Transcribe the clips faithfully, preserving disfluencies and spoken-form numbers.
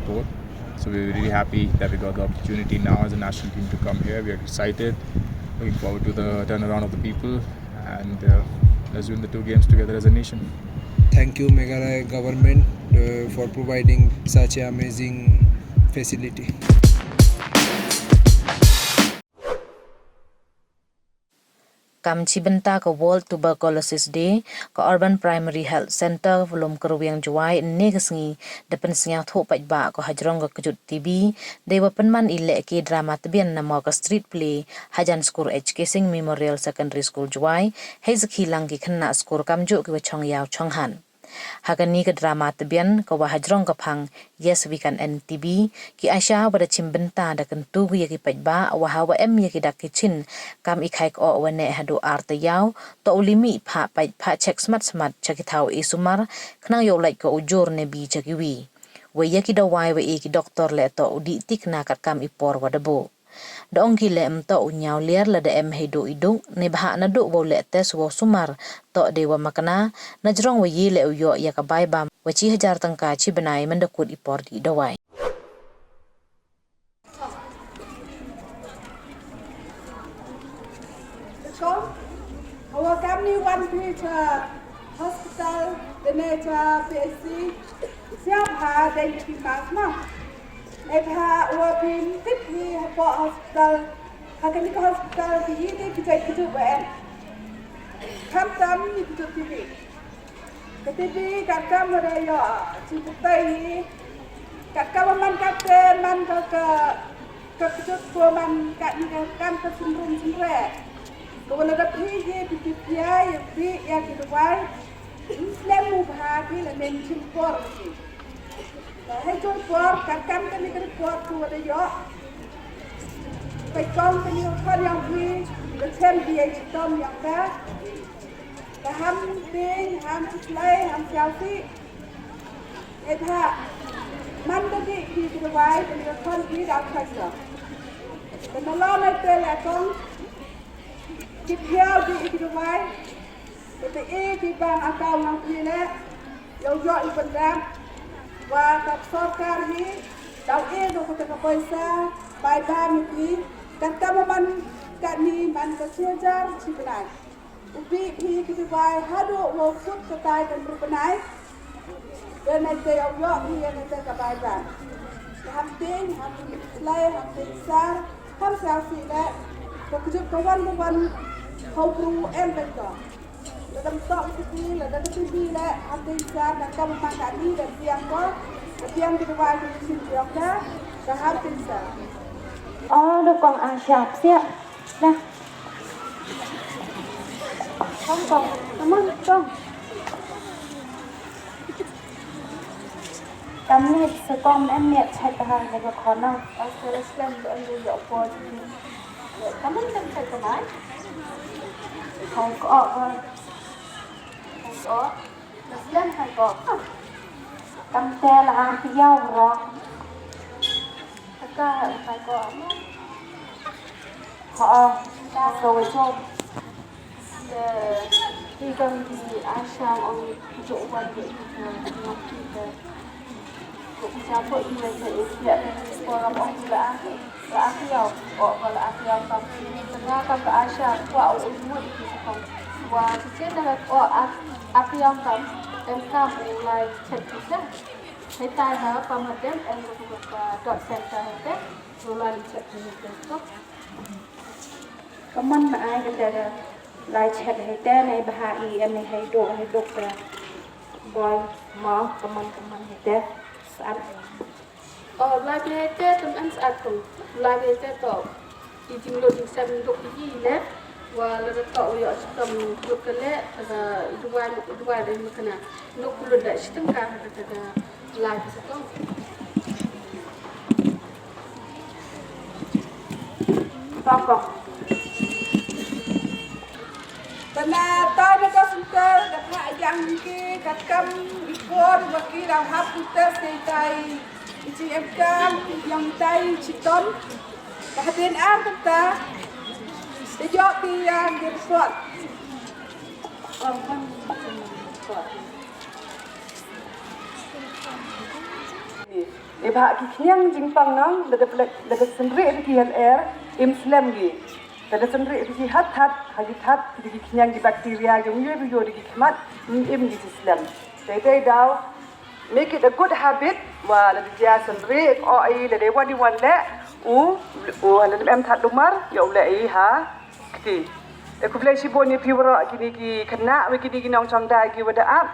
Sport. So we're really happy that we got the opportunity now as a national team to come here. We are excited, looking forward to the turnaround of the people, and uh, let's win the two games together as a nation. Thank you, Meghalaya government, uh, for providing such an amazing facility. Kam chi bynta ka World Tuberculosis Day, ka Urban Primary Health Centre, Lumkyrwiang Jowai, ynne ka sngi da pynsñiawthooh paidbah ko hajrong ka kjut T B, deiwa pynman i lehke drama tbian namo ka street play hajan skur H K Singh Memorial Secondary School Jowai, hei sakhi lang ki khynnah skur kamjooh kiwa chong yaw chong hat. Ha kani ka drama tbian kawa hajrong ka phang Yes, We Can End T B, ki ASHA wa da chim bynta da kyntu ki ya ki paidbah wa hawa em ya ki dak ki chin kam i khai k'oh wa neh hadooh ar tayaaw, toh u li mih phah pait phah check smat smat cha ki thaw e sumar, khnang yow lait ko u jur ne bi cha kiwi. Wei ya ki dawai wa e ki doktor leh toh u dih tikna katkam i por wa da booh. Da ong ki leh ymtoh u ñiaw liar lada em heidooh i duk, neibhah nadooh wow leh test wow sumar, toh deiwa makna, najrong wa ye leh u yoh ya ka bai bam wa chi hajar tyngka chi bnai manda kut i por dih dawai. Ko, hawa kamni wan phi cha hospital, dene cha P H C, siap ha dei phi mask ma. Neibhah wa phi tip hi hapoh hospital, ha kani ka hospital ki yi ni ki jait kjut wa em. Khamtam ni kjut T B. Ka T B katkam wa da yoh, chi putai hi. Katkam wa man katte, man ka, ka, ka kjut ko man katni ka kam ka synrum synre. Ko wa lada phi ye phi phi pia ye phi ya ki dawai. Slem u bha ki la nen chim por ki. La hei choi por, katkam kani ka report ko wa da yoh. Pait kong kani ka khon yong phi, la chem bi ai chitom yong ka. Ka ham teng, ham chitlai, ham siaw si. Neibhah, man da dih ki ki dawai, kani ka khon ki da khoi so. Ka nalor na te la kong, ki phiaw dih ki dawai. Ka te e ki bang account nong phi leh, yow yoh i pyndap. Wa ka sorkar hi, daw e ko ka te ka poisa, bai bam i phi, katkam wa man katni man ka chi hajar chi bnai. U bi phi ki dawai hadooh wow kut ka tai ka ynru bnai. Dene te yow yoh phi ya ka te ka bai bam. Ka ham teng, ham teng slai, ham teng sar, ham siaw si leh. Ka kjut ka wan ka wan, haw bru em bait ko. Lada ymtoh ki T B, lada ka T B leh, ham teng sar, katkam wa man katni da biang ko, da biang ki dawai ki chin biang ka, ka ham teng sar. Oh, da kong ASHA siap. Dah. Kong, kong. Come on, kong. Kam ni sa kong em ni chat ha ni ka khon na. Australia slem do an do yoh por. Come on, kam chat kamai. Kong ko, kong. Kong ko. Slem hai ko. Kam te la ar tayaaw ro. Taka hai ko. Ha, ka wei chom. Hi kam ni ASHA ong jo wan de ka ngam ki ka. Ko ki chapo i wei ka i ya ko ram ong la. La ar tayaaw, o, ko la ar tayaaw kam. Tang nga kam ka ASHA, kwah u u mut ki sa kam. Wa chi chen da ka, o, ar, ar tayaaw kam, em kam u lai chet ki sa. Hei tai ha, pa ma dem, em ko ka dot center hei te, u lai chet ki hei te. Ko. Ka man ma ai ka te ka lai chet hei te, neibhah i em hei duk, hei duk te. Boi, ma, ka man, ka man hei te. Sat. O, lai bi hei te, tam em sat kong. Lai bi hei te to. I jinglut jingsem duk i le. Wa lada to u yoh chitom duk ka le, ta ka duwai, duwai da makna. Duk lut da chitom ka, ta ka lai bi sa kong. Kong, kong. Tana tai na ka center, da pha yang ki, katkam i por, wa ki da hap ki test ki tai. I chi em kam, yong tai chitom. Ka hadien ar kata, te yoh ki ya ki report. Ni, E bha ki khñiang jingpang nang, lada, lada synrih da ki ha lyer, im slem ki. Lada synrih da ki hat hat, ha ki hat, da ki khñiang ki bacteria, ki ym yoh, ym yoh da ki khmat, im, im ki chi slem. Te te daw, make it a good habit, wa lada jia synrih, o i, lada wan i wan leh, u, u, lada em that lumar, yow leh i ha kti. Te khublei chibun ya phi waroh kini ki khynnah, wa kini ki nongchongdai ki wa da ap.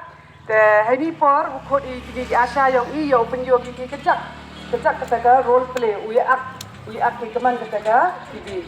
Te heini por, u khot i kini ki ASHA yong i, yow pynyoo ki ki kajak, kajak kata ka role play, u ya ak, u ya ak ki kaman kata ka T B.